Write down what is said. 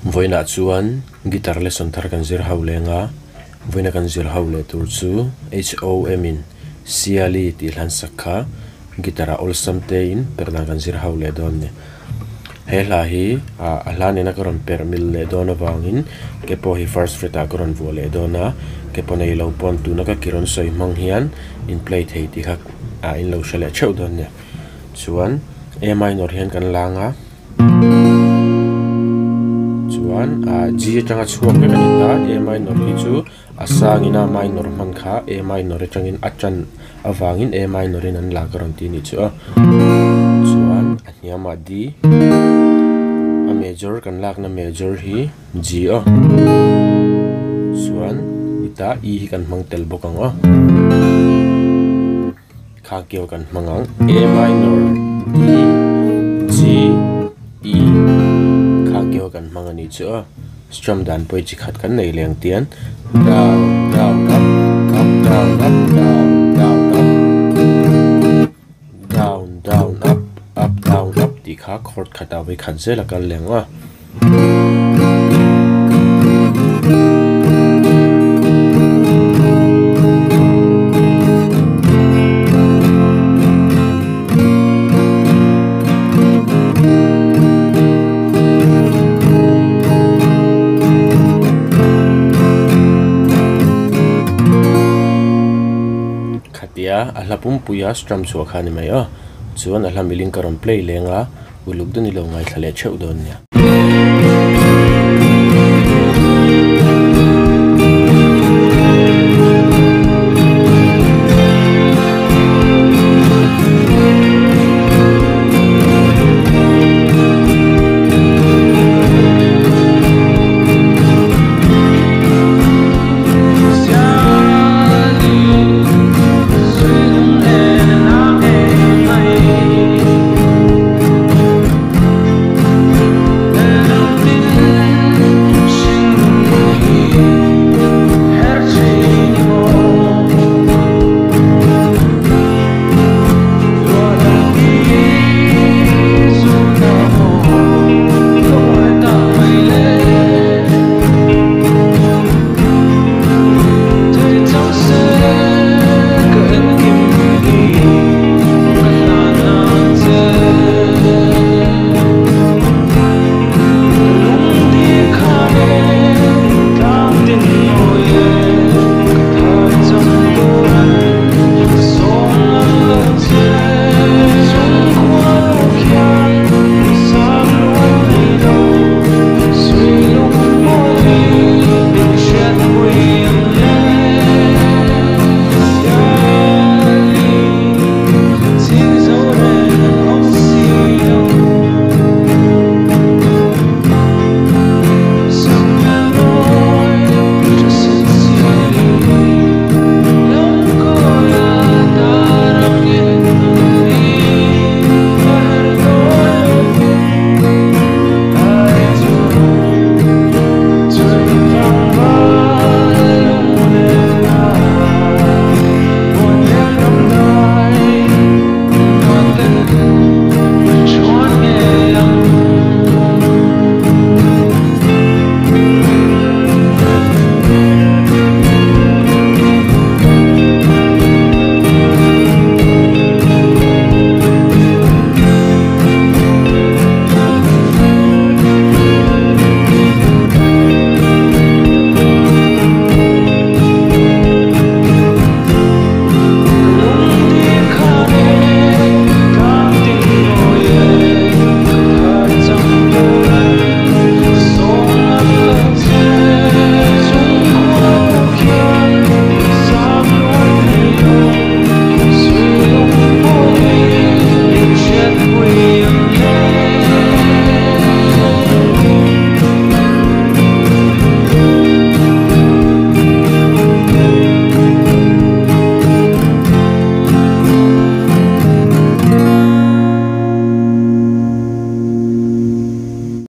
Vawiinah chuan guitar lesson thar kan zir ho leng a, vawiina kan zir ho leh tur chu HOM in Siali tih hlan sak kha guitar ah awlsam te in perh dan kan zir ho leh dawn a ni. He hla hi a hla nena ka rawn perh mil leh dawn avangin ke pawh hi first fret ah ka rawn vuah leh dawn a, ke pawh nei lo pawn tuna ka ki rawn sawi hmang hian in play thei tih kha in lo hre leh theuh dawn a ni. Chuan A minor hian kan lang a. Chuan G atanga chhuak vek a ni ta, A minor hi chu a sangin a minor hman kha A minor atangin a tan avangin A minor in an lak a rawn ti a nih chu a. Chuan a hniamah D, a major kan lakna major hi G aw. Chuan hetah E hi kan hmang tel bawk ang aw. Kha keu kan hmang ang A minor D G E kha keu kan hmang a nih chu aw strum dan pawh hi chi khat kan nei leng tian down down up up down up down down up down down up up down up tih kha chord khatah vawi khat zel a kal leng aw. Khatia a hla pumpuia strum chhuah kha a ni mai aw. Chuan a hla miling ka rawn play leng a, uluk deuhin i lo ngaithla leh theuh dawn nia.